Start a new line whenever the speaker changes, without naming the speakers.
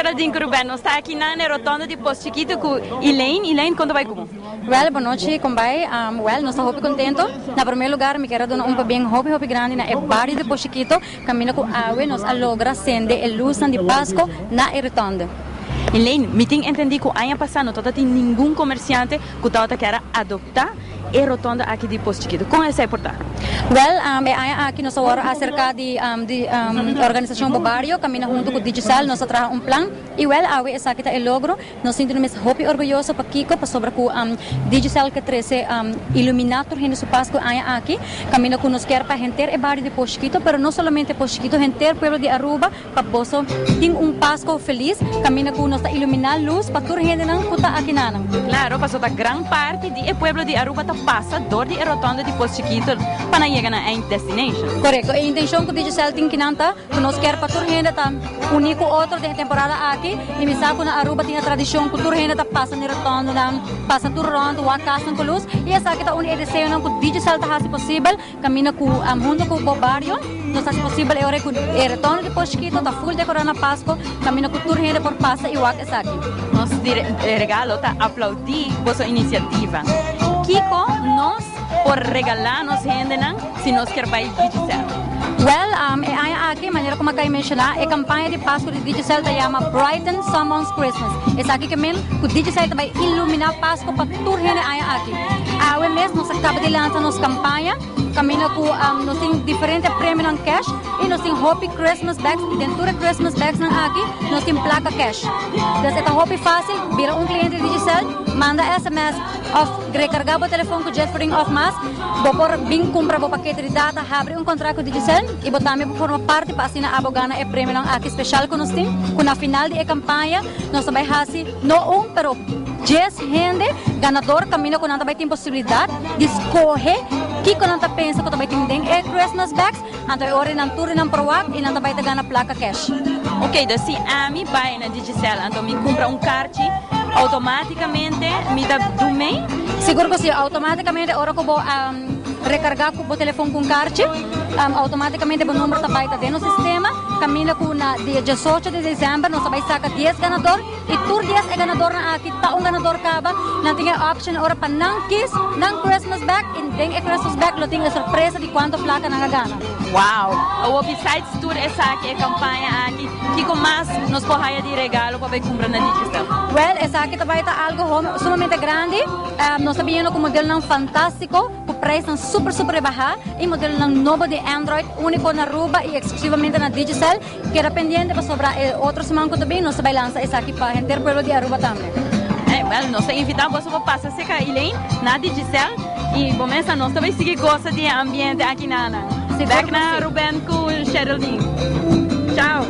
Geraldine ku Ruben, nos ta aki na e rotonde di Pos Chikitu ku Elaine. Elaine, kon ta bai ku bo?
Wel, bon nochi, kon bai? Wel, nos ta hopi kontento. Na promé lugar mi kier a duna un pabien hopi hopi grandi na e bario di Pos Chikitu, kaminda ku awe nos a logra sende e lusnan di Pasko na e rotonde.
Elaine, mi tin entendí ku aña pasá no tabata tin ningun komersiante ku tabata kier a adoptá e rotonde aki di Pos Chikitu. Kon esei por ta?
Wel, e aña aki nos a wòrdu aserká di di organisashon Bo Bario, kaminda huntu ku Digicel nos a traha un plan i wèl awe esaki ta e logro. Nos sinti nos mes hopi orguyoso pakiko pasobra ku Digicel ke trese iluminá tur hende su Pasku e aña aki, kaminda ku nos kier pa henter e bario di Pos Chikitu, pero no solamente Pos Chikitu, henter pueblo di Aruba pa boso tin un Pasku felis, kaminda ku nos ta iluminá lus pa tur hendenan ku ta akinanan.
Klaro, pasobra gran parti di e pueblo di Aruba ta pasa dor di e rotonde di Pos Chikitu pa nan yega nan eind destination.
Korekto, e intenshon ku Digicel tin kinan ta Ku nos kier pa tur hende ta uní ku otro den e temporada aki i mi sa ku na Aruba tin e tradishon ku tur hende ta pasa na e rotondonan, pasa tur rònt, wak kasnan ku lus i esaki ta un di e deseonan ku Digicel ta hasi posibel kaminda ku hunto ku bo bario nos ta hasi posibel e ora ku e rotondo di Pos Chikito ta ful dekorá na Pasko kaminda ku tur hende por pasa i wak esaki.
Nos di regalo ta aplaudí boso inisiativa. Kiko nos por regalá nos hendenan si nos kier bai Digicel?
Wèl, e aña aki, manera ku Makai menshoná, e kampaña di Pasku di Digicel ta yama Brighten Someone's Christmas. Esaki ke men ku Digicel ta bai iluminá Pasku pa tur hende aña aki. Awe mes nos a kaba di lansa nos kampaña kaminda ku nos tin diferente premionan kèsh i nos tin hopi Christmas bags i den tur e Christmas bagsnan aki nos tin plaka kèsh. Dus e ta hopi fásil, bira un kliente di Digicel, manda sms òf rekargá bo telefòn ku Jetfring òf mas, bo por bin kumpra bo pakete di data, habri un kontrakt ku Digicel i bo tambe por forma parti pa asina abo gana e premionan aki speshal ku nos tin, ku na final di e kampaña nos ta bai hasi no un pero dies hende ganador kaminda ku nan ta bai tin posibilidat di skohe kiko nan ta pensa ku ta bai tin den e Christmas bags, anto e ora nan tur di nan por wak i nan ta bai ta gana plaka cash.
Ok, dus si ami bai na Digicel anto mi kumpra un karchi outomátikamente mi ta du mei?
Sigur ku si, outomátikamente ora ku bo rekargá ku bo telefon ku un karchi, outomátikamente bo number ta bai ta den nos sistema, kaminda ku na dia diesocho di desèmber nos ta bai saka dies ganador i tur dies e ganadornan aki ta un ganador kaba, nan tin e option ora pa nan kis nan Christmas bag i den e Christmas bag lo tin e sorpresa di kuantu plaka nan a gana.
Wow! Awor besides tur esaki e kampaña aki, Kiko mas nos por haya di regalo pa bay cumpra na Digicel?
Wel, esaki ta bay ta algo sumamente grandi. Nos ta biniendo cu modelonan fantastico, cu prijsnan super super rebaha y modelonan nobo di Android unico na Aruba y exclusivamente na Digicel. Keda pendiente pasobra e otro siman cu ta bin nos ta bay lansa esaki pa henter pueblo di Aruba tambe.
Wel, nos ta invita boso pa pasa cerca Elaine na Digicel y bo mesa nos ta bay sigui goza di e ambiente aki na. Bek na Ruben ku Sheryldine. Chao.